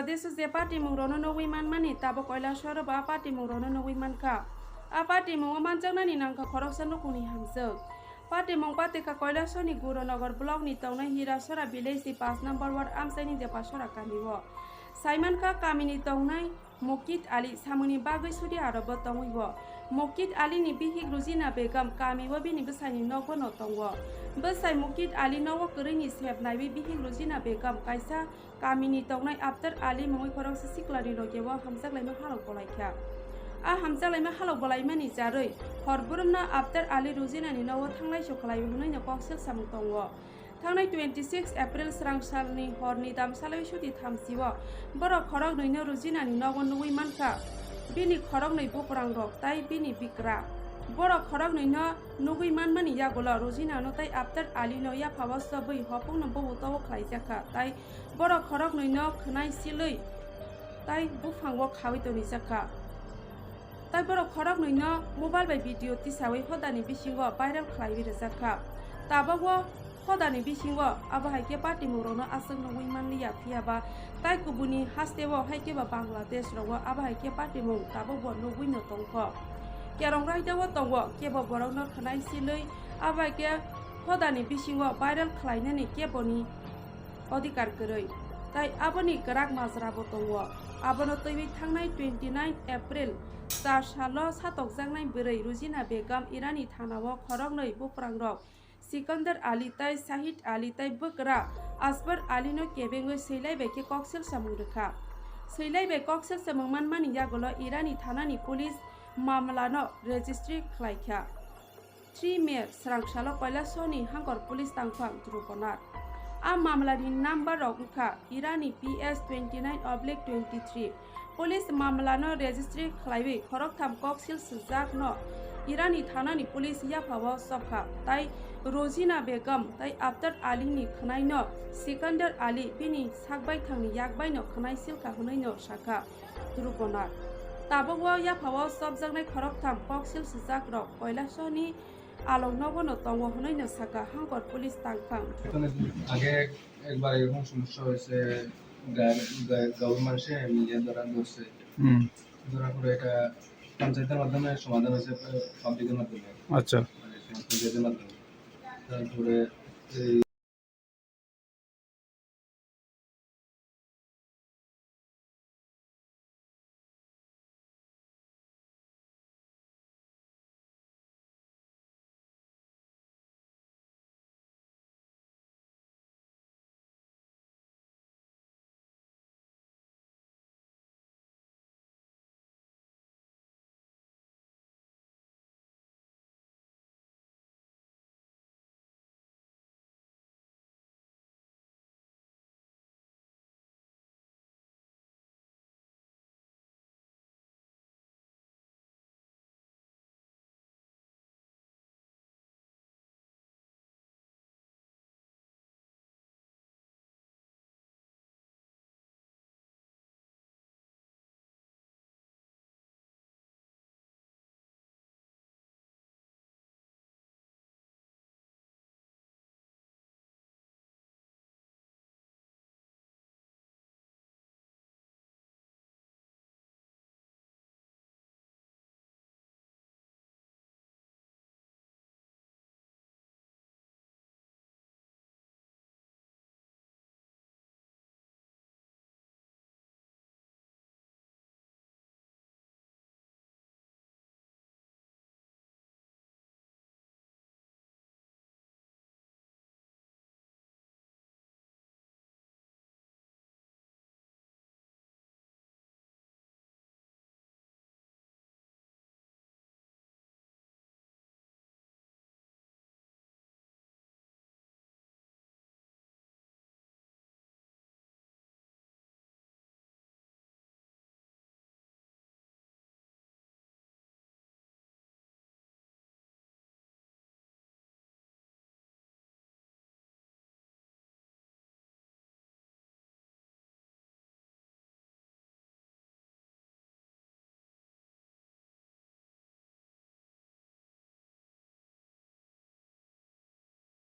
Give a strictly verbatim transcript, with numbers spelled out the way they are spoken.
Deso je patimung rono nugwi manmani, tabok Kailasoro bo a patimung rono nugwi mankha. A patimung o manjaknani nangkha khoroksa nukhungni hamjwk. Patimung patikha Kailasoni Gurunogor block ni tongnai Hirasora village ni paanch number ward amchaini Depasora kami o. Saimankha kamini tongnai Mukit Ali samungni bagwi sudi aro bo tongwi bo. Mukit Ali ni bihik Rujina Begum kami o bini bwsaini nogo no tongo. Bwsai Mukit Ali nogo kwrwini sep naiwi bihik Rujina Begum kaisa kamini tongnai After Ali mungwi khoroksa siklani loge o hamjaklaima halok bolaikha. A hamjaklaima halok bolaimani jarwi hor burumno After Ali Rujinani nogo thanglai sokhlai hwnwi no kok sel samung tongo. Thangnai twenty six April srang salni horni damsalwi suti thamsio borok khoroknwino Rujinani nogo nugwi mankha. Bini khoroknwi buprangrok tai bini bikra. Borok khoroknwino nugwi manmani yagulo Rujinano tai After Alino yaphao sobwi hopungno bobo tobo khlaijakha tai borok khoroknwino khwnai silwi tai buphango khawi tonijakha. Tai borok khoroknwino mobile bai video tisawi hodani bisingo viral khlaiwi rwjakha. Tabogo hodani bisingo abo hai khe patimungrokno aswk nugwi manliya, phiya ba tai kubuni hasteo hai khe ba Bangladesh rogo abo hai khe patimung tabokbo nugwino tongkho. Kerong raida o tongo kebo borokno khwnai silwi abo hai khe hodani bisingo viral khlainani keboni odhikar kwrwi, tai aboni kwrak majra bo tongo. Abono twiwi thangnai twenty nine April char salo satokjaknai bwrwi Rujina Begum Irani thanao khoroknwi buprangrok Sikandar Ali tai Shahid Ali tai bwkra Asbar Ali no kebengwi swilai bai khe kok sel samung rwkha. Swilai bai kok sel samung manmani yagulo Irani thanani police mamla no registry khlaikha. Three May srang salo Kailasoni Hangkor Police tangphang Dhruv Bonar. A mamlani number rok wngkha Irani P S twenty nine oblique twenty three. Police mamlano registry khlaiwi khoroktham koksil swijak no Irani thanani police yaphao sobkha tai Rojina Begum tai After Ali ni khwnai no Sikandar Ali bini sakbaithang ni yakbai no khwnai silkha hwnwi no sakha. Dhruv Bonar. Tabuk o yaphao sobjaknai khoroktham koksil swijak rok Kailasoni along nogo no tongo hwnwi no sakha Hangkor police tangphang. আগে একবার এরকম সমস্যা হয়েছে, গা-, গা-, গাঁওর মানুষে মিলে ধরা ধরছে। হুম। ধরার পরে এটা পঞ্চায়েতের মাধ্যমে সমাধান হয়েছে, পাবলিকের মাধ্যমে। আচ্ছা। মানে পঞ্চায়েতের মাধ্যমে। তারপরে এই